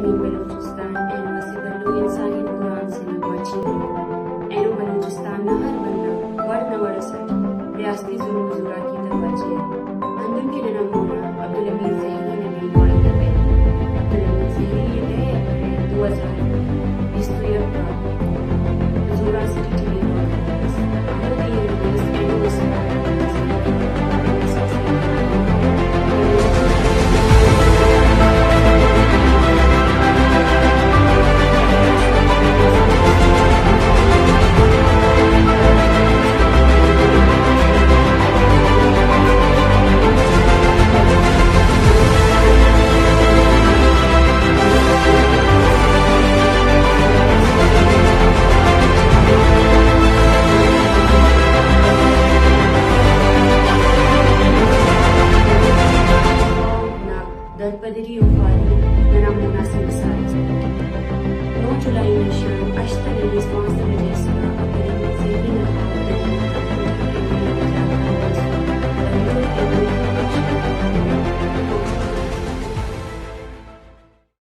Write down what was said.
بلوچستان اینو اسہ بھلو انسانی گران سے نا گواچی ء۔ اینو بلوچستان نا ہر بندغ وڑ نہ وڑ ئسٹ ریاستی ظلم و زوراکی تا گواچی ء۔ ہندن کہ ننا مونا عبدالحمید زہری نا بیگواہی ء بریک۔ عبدالحمید زہری ء دہ اپریل دو ہزار بیست و یک آ زوراک سٹی ٹی بیگواہ کرینس۔ ہمودی ء نویس اینو اسکان درپدری و خواری